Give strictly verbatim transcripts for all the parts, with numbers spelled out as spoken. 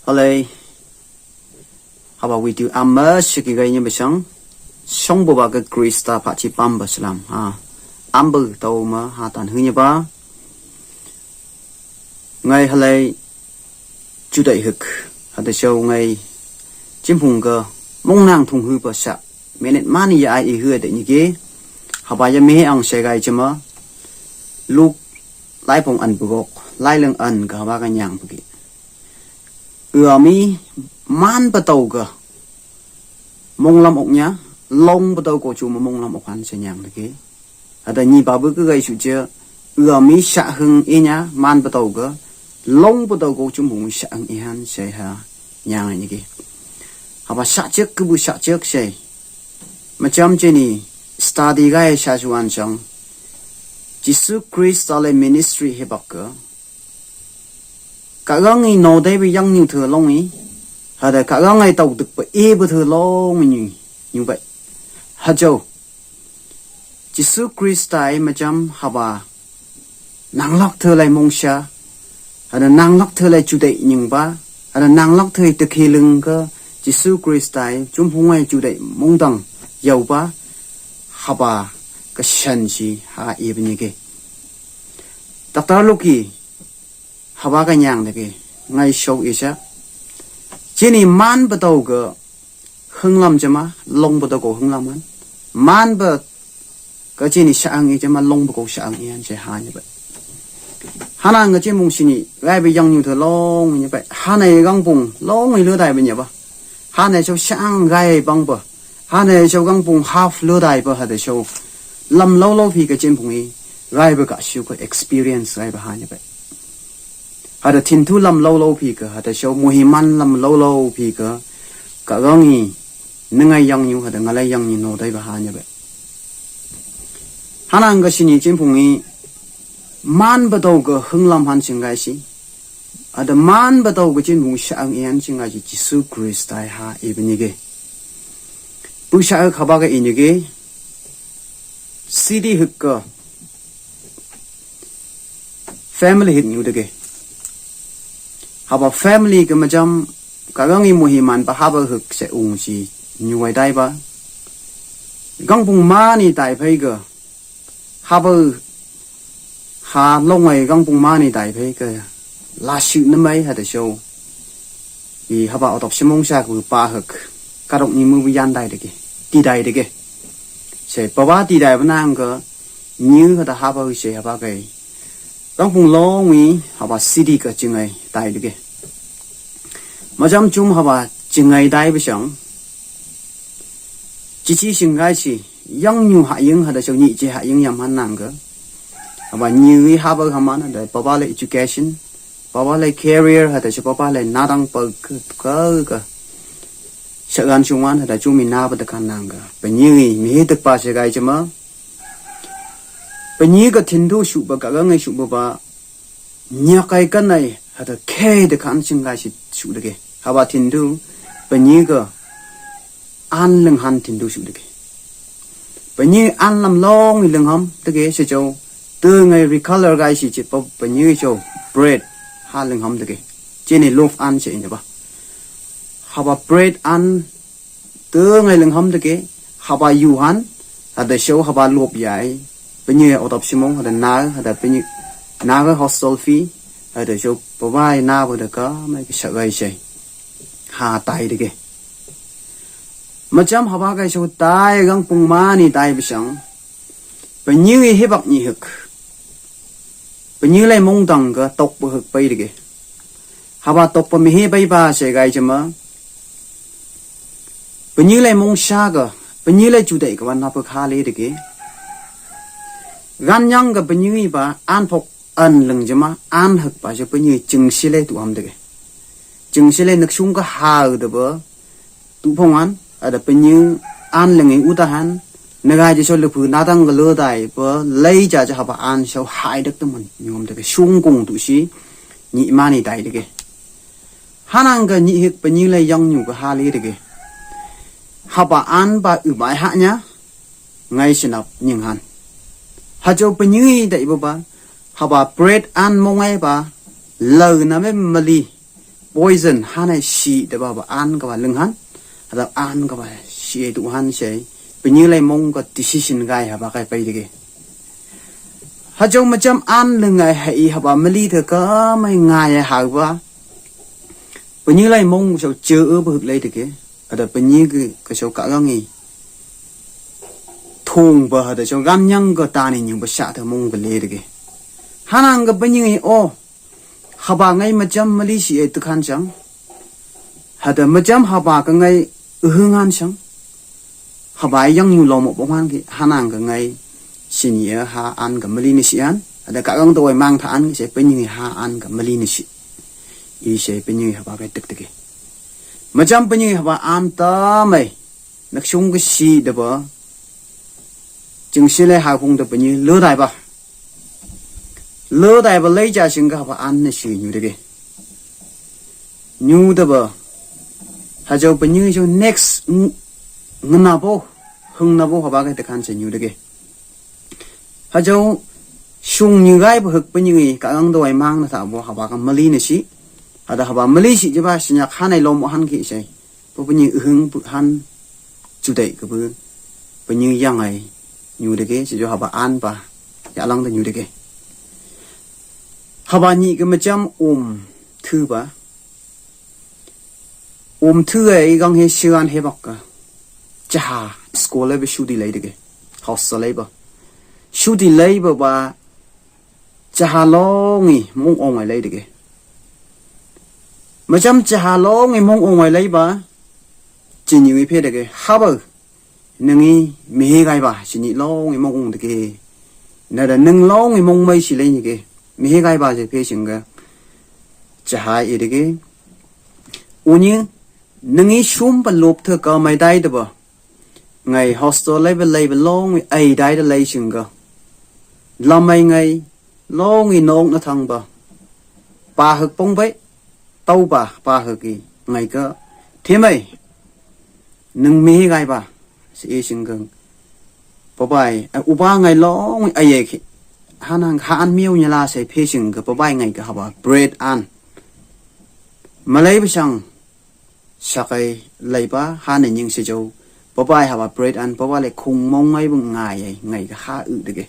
Alai, haba video am ma siki gai nyi ba sang, song bo ba ga Krista pa chi pam ba salam. Ha, am ba tau ma ha tan hu nyi ba. Ngai halai, chudai huk. Hada shau ngai, chimpung ga, mong nang thung hu ba sa. Minute mani ya ai i hu da nyi ge. Haba ya me ang shai gai chima. Luk, lai pong an bugok, lai leng an ga haba ga nyang bugi. Ua mi, man ba tau ga. Mong lam ok nya, long ba tau ko chu ma mong lam ok han se nyang da ge. Hada nyi ba bu ka gai shu je, ua mi sha hung i nya, man ba tau ga, long ba tau ko chum hung sha hung i han se ha, nyang ni ge. Haba sha chek ka bu sha chek se. Macham che ni, study gai sha shu an sang. Jisu Krista le ministry he bak ka. Ka gang i no dai bi yang nyu the long i. Hada ka gang ai tau duk ba e ba the long i nyu, nyu ba. Ha jau. Jisu Krista i macham haba. Nang lak the lai mong sha. Hada nang lak the lai chudai nying ba. Hada nang lak the te ki lung ka. Jisu Krista i chum hung ai chudai mong dang. Yau ba. Haba. Ka shan shi ha i ba ni ge. Doctor Luki. Haba ka nyang da ge. Ngai shau i sha. Chini man ba tau ga. Hung lam jama, long ba tau ko hung lam han. Man ba ka chini sha ang i jama, long ba ko sha ang i han, che ha nyi ba. Hana nga chi mong sini, gai ba yang nyu the long nyi ba. Hana i gang pung, long i lo dai ba nyi ba. Hana i shau sha ang gai bang ba. Hana i shau gang pung half lo dai ba hada shau. Lam lo lo phi ka chimpung i, gai ba ka shu ka experience gai ba ha nyi ba. Hada thin thu lam lo lo phi ka, hada shau muhi man lam lo lo phi ka, ka gang i, ngai yang nyu, hada ngalai yang nyu no dai ba ha nyi ba. Hana nga sini chimpung i, man ba tau ga hung lam han sing gai si. Hada man ba tau ga chimpung sha ang i han sing gai si, Jisu Krista i ha i ba ni ge. Bu sha haba ga i ni ge. City huk ka. Family huk nyu da ge. Haba family ka macham ka gang i muhi man ba haba huk se ung si nyu wai dai ba. Gang pung mani dai phai ga. Haba ha long ai gang pung mani dai phai ga. La shi na mai hada shau. I haba otop simong sha ku pa huk. Ka rok ni mu bu yan dai da ge. Ti dai da ge. Se pa ba ti dai ba nang ga. Nyu hada haba u se haba gai. Rang pung long i haba city ka chingai dai da ge. Macham chum haba chingai dai ba sang. Chi chi sing gai si. Yang nyu ha ying hada shau nyi che ha ying yam han nang ga. Haba nyi i haba ha man hada pa ba le education. Pa ba le career hada shau pa ba le na dang pa ka ka. Sha gan shung wan hada chum i na ba da kan nang ga. Pa nyi i mi he dak pa se gai chima. Pa nyi ka thin thu shu ba ka gang ai shu ba ba. Nyak ai kan ai hada khe da kan sing gai si shu da ge. Haba thin thu. Pa nyi ka an leng han thin thu shu da ge. Pa nyi an lam long i leng ham da ge se chau. Te ngai recolor gai si che pa, pa nyi chau. Bread. Ha leng ham da ge. Che ni loaf an se i ne ba. Haba bread an Te ngai leng ham da ge, haba yu han, hada shau haba lop yai. Pa nyi otop simong, hada na, hada pa nyi, na ga hostel fee, hada shau pa ba i na ba da ka, mai ka sha gai shai. Ha tai da ge. Macham haba gai shau tai gang pung mani tai ba sang. Pa nyi i he bak nyi huk. Pa nyi lai mong dang ga tok ba huk pai da ge. Haba tok pa mi he pai ba se gai chima. Pa nyi lai mong sha ga, pa nyi lai chu dai ka wan na pa kha le da ge. Gan nyang ga pa nyi ba an phok an leng chima, an huk ba se pa nyi ching si le tu ham da ge. Ching si le nak sung ka ha da ba. Tu phong an, ada pa nyi an leng i u ta han, na gai je shau le phu na dang ga lo dai pa, lai ja ja haba an shau hai dak ta man, nyom da ge shung kung tu si, nyi mani dai da ge. Hanang ga nyi hik pa nyi lai yang nyu ga ha le da ge. Haba an ba u bai ha nya, ngai sinap nying han. Ha chau pa nyi dai ba ba, haba bread an mong ai ba, lau na me mali. poison hana shi daba ba an kaba leng han, hada an kaba shi du han shi, pinyi lai mong ka decision kai haba kai pai dege. Hajau macam an leng ai hai haba mali te ka mai ngai haba. Pinyi lai mong sau ce e ba huk lai dege. Hada pinyi ke, ke sau ka gang i. Thong ba hada sau gam nyang ka tani nying ba sha te mong ka le dege. Hanang ka pinyi o. Haba ngai macam mali shi e tu kan sang. Hada macam haba ka ngai uhung han sang. Haba yang nyu lo mo bong han ki hanang ka ngai. Sini e ha an ka mali ni shi an. Hada ka gang to wai mang tha an ki se pinyi ha an ka mali ni shi. I se pinyi haba ka tek tek e. Macam pinyi haba an ta mai. Nak sung ka shi daba. Jing shi lai ha kung daba nyi lo dai ba. Lo dai ba lai ja sing ka haba an na shi nyu dege. Nyu daba. Hajau pinyi jau next ng-, ngena bo. Hung na bo haba ka te kan shi nyu dege. Hajau sung nyu gai ba huk pinyi ka gang do ai mang na ta bo haba ka mali na shi. Hada haba mali shi jiba shi nyak hanai lo mo han ki shi. Bo pinyi uhung bu han judai ke bu pinyi yang ai nyu dege, si jo haba an ba ya lang da nyu dege. Haba nyi ke macam um thu ba. Um thu ai gang he sigan he bak ka. Jaha school ai ba shuti lai dege. Hostel ai ba. Shuti lai ba ba Jaha long i mong ong ai lai dege. Macam jaha long i mong ong ai lai ba. Jin yu i phe dege. Haba. Nang i mihi gai ba. Jin i long i mong ong dege. Nada nang long i mong mai si lai ni ge. Mihi gai ba je phe sing ga. Jaha i dege. Uni nang i sum ba lop the ka mai dai da ba. Ngai hostel lai ba lai ba long ai dai da lai sing ga. Lam ai ngai long i nong na thang ba. Pa hak pong bai. Tau ba pa hak i ngai ka. Thi mai. Nang mihi gai ba. Si i sing ga. Pabai. Ai u ba ngai long ai ai ki. Hanang han miu nya la sai phe sing ga. Pabai ngai ka haba. Bread an. Malai ba sang. Sakai lai ba, ha ne nying se jau. Pabai haba bread an, pabai lai kung mong ngai bung ngai ai, ngai ka ha u dege.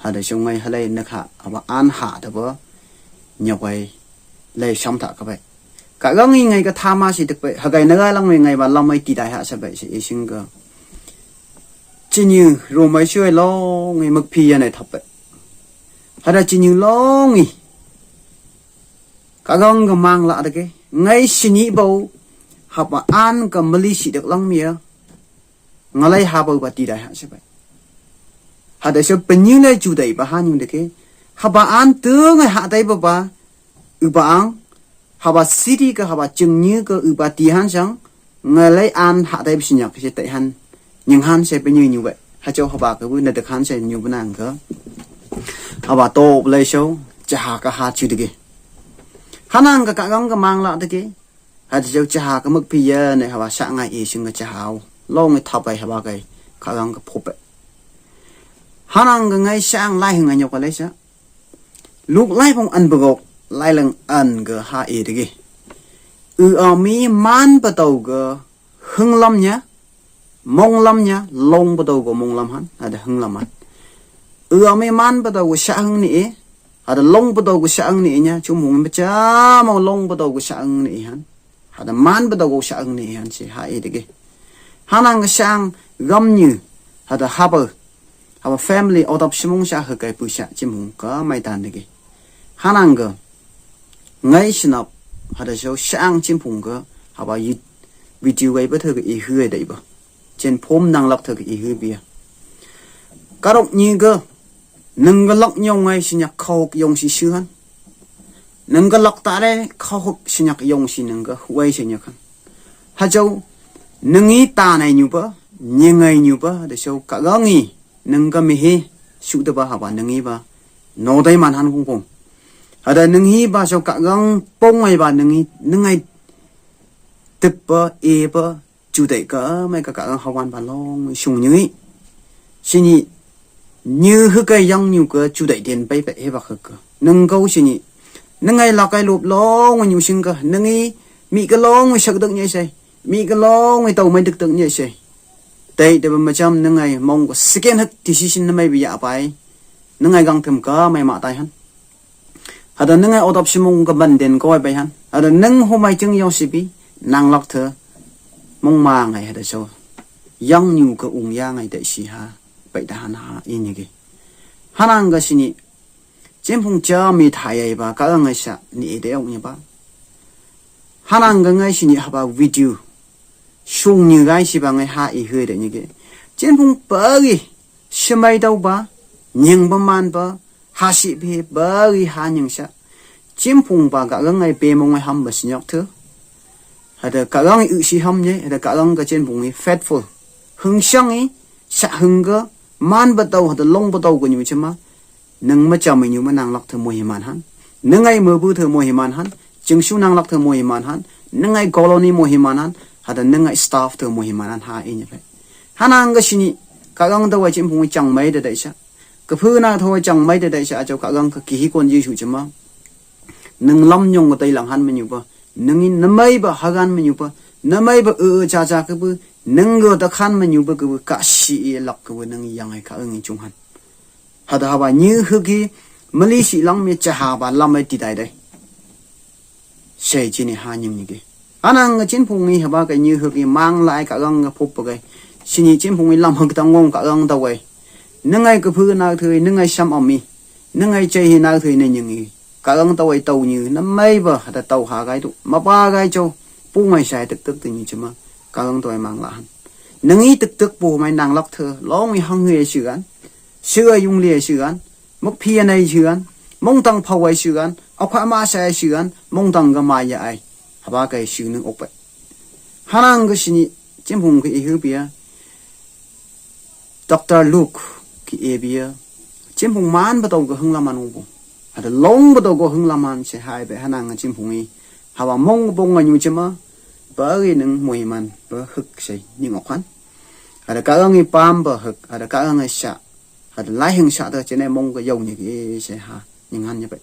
Hada sung ngai halai nak ha, haba an ha da ba. Nyok ai, lai sam ta ka bai. Ka gang i ngai ka tha ma si dek bai, hagai na ga lang mai ngai ba lam ai ti dai ha sa bai, si i sing ga. Chin yu, ro mai sui long i mak pi ya nai thap bai. Hada chin yu long i. Ka gang ka mang la deke. Ngai sini bau. Haba an ka mali si dek lang mia. Ngalai ha bau ba ti dai ha se bai. Hada se penyu nai ju dai ba ha nyung deke. Haba an te ngai ha dai ba ba. U ba ang. Haba sidi ka haba jeng nyi ka u ba ti han sang. Ngalai an ha dai ba sinyak si tai han. Nying han se penyu nyu bai. Ha chau haba ka bu na dek han se nyu ba nang ka. Haba to lai sau. Jaha ka ha chu deke. Hanang ka ka gang ka mang la deke. Ha chau jaha ka mak pi ya ne haba sa ngai i sing ka jaha. Long i thap bai haba kai. Ka gang ka phop bai. Hanang ka ngai sang lai hing a nyok ka lai sa. Luk lai phong an bagok lai lang an ga ha e dege. U a mi man ba tau ga hung lam nya, mong lam nya, long ba tau ga mong lam han, hada hung lam han. U a mi man ba tau ga sa hung ni e, hada long ba tau ga sa hung ni e nya, chum hung ba cha mong long ba tau ga sa hung ni e han. Hada man ba da go sa ang ni han si ha i dege. Hanang sang gam nyu. Hada haba. Haba family odap simung sa ha kai pu sa chimung ka mai tan dege. Hanang ga. Ngai sinap. Hada sau sang chimpung ga. Haba yit. Video gai ba tha ga i hu ai dai ba. Chen phom nang lak tha ga i hu bia. Karok nyi ga. Nang ga lak nyong ngai sinyak khok yong si su han. Nang ga lak ta le khok sinyak yong si nang ga huai sinyak han. Ha chau, nang i ta nai nyu ba, nyi ngai nyu ba, da chau ka gang i, nang ga mi he, su da ba haba nang i ba, no dai man han kung kung. Hada nang i ba chau ka gang pong ngai ba nang i, nang ngai tek ba, e ba, Chu dai ka mai ka ka hawan ba long sung nyi. Sini nyi hu ka yang nyu ka chu dai den pai pai he ba ka ka. Nang kau sini Nang ngai lak kai lup long nyu sing ka, nang ngi mi ka long ngi sak dak nye sei, mi ka long ngi tau mai dak dak nye sei. Tai da ba macham nang ngai mong ka second hand decision na mai bi ya pai. Nang ngai gang tem ka mai ma tai han. Hada nang ngai otop si mong ka ban den ko ai pai han. Hada nang ho mai ching yong si bi, nang lak the mong ma ngai hada so. Yang nyu ka ung ya ngai tai si ha, pai da han ha, ini ki. Hanang ka sini, Chin Phung cha mi thai ai ba, ka ngai sa, ni e de ong ni ba. Hanang ka ngai sini haba video. Sung ni ngai si ba ngai ha i hui de ni ke. Chin Phung pa gi, si mai dau ba, nying ba man ba, ha si bi ba gi ha nying sa. Chin Phung ba ka ngai pe mong ngai ham ba sinyok thu. Hada ka ngai u si ham nye, hada ka ngai ka Chin Phung i faithful. Hung sang i, sa hung ka, man ba dau, hada long ba dau ka nyu chima. Nang macham nyu ma nang lak the mo hi man han. Nang ngai mo bu the mo hi man han. Ching su nang lak the mo hi man han. Nang ngai colony mo hi man han. Hada nang ngai staff the mo hi man han ha ini pe. Hanang ka sini, ka ngai dau ai Chin Phung i chang mai da dai sa. Ka phu na tho chang mai da dai sa, a chau ka ngai ka ki hi kon ji su chima. Nang lam nyong ka tai lang han ma nyu ba. Nang in na mai ba ha gan ma nyu ba. Na mai ba e e cha cha ka bu. Nang go da khan ma nyu ba ka bu ka si i lak ka bu nang yang ai ka ngai chung han. Hada haba nyi hu ki mali si lang mi cha haba lam ai ti dai dai. Sei chini ha nying ni ki. Hanang ka Chin Phung i haba ka nyi hu ki mang lai ka ngai ka phup pa kai. Sini Chin Phung i lam huk tang ngong ka ngai dau ai. Nang ngai ka phu na thu, nang ngai sam am i. Nang ngai chai hi na thu na nying i. Ka ngai dau ai tau nyi, na mai ba, hada tau ha gai tu. Ma ba gai chau. Pu ngai sai tuk tuk tu nyi chima. Ka ngai dau ai mang la han. Nang i tuk tuk pu mai nang lak the. Long i hang hui ai si gan. Sui ai yung li ai si gan. Mok phi ai si gan, mong tang phau ai si gan, a khwa ma sa ai si gan, mong tang ga ma ya ai. Haba kai si nung ok pai. Hanang ga sini, Chin Phung ki i hu bia. Doctor Luke ki e bia. Chin Phung man ba tau ga hung la man u bu. Hada long ba tau ga hung la man se hai be hanang ga Chin Phung i. Haba mong bong ga nyu chima. Ba gi nung mo hi man, ba huk se, ning ok han. Hada ka ngai pam ba huk, hada ka ngai sa. Hada lai hing sa ta chene mong ka yau ni ki se ha, ning han ni pai.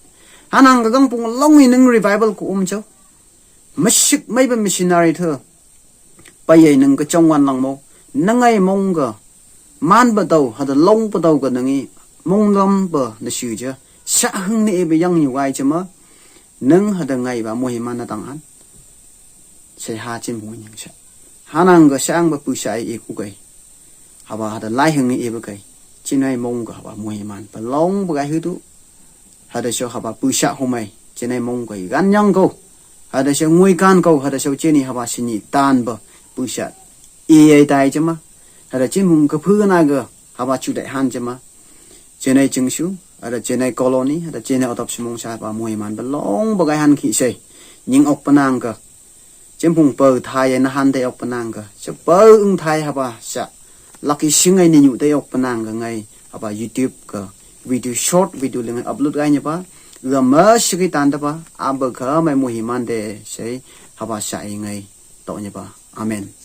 Hanang ka gang pung long i nung revival ku um chau. Masik mai ba missionary thu. Pai ai nung ka chong wan lang mo. Nang ngai mong ka. Man ba dau, hada long ba dau ka nang i. Mong lam ba na shu ja. Sa hung ni e ba yang ni wai chama. Nang hada ngai ba mo hi man na tang han. Sai ha Chin Phung i ning sa. Hanang ga sang ba pu sa i ku kai. Haba hada lai hung i ba kai. Chin ai mong ga haba mo hi man. Ba long ba kai hu tu. Hada so haba pu sa hu mai. Chin ai mong ga i gan yang ko. Hada so ngui kan ko. Hada so chini haba sini tan ba pu sa. I ai tai chama. Hada Chin Phung ka phu na ga. Haba chu dai han chama. Chin ai ching su, hada chin ai colony, hada chin ai otop simong sa ba mo hi man ba long ba gai han ki se. Ning ok pa nang ka. Chin Phung pa thai ai na han dai ok pa nang ka. Sa pa ung thai haba sa. Lak i sing ai ni nyu dai ok pa nang ka ngai. Haba YouTube ka video short video ling upload gai ni ba. Ga ma siki tan da ba. A ba ka mai mo hi man de se. Haba sa i ngai. To ni ba. Amen.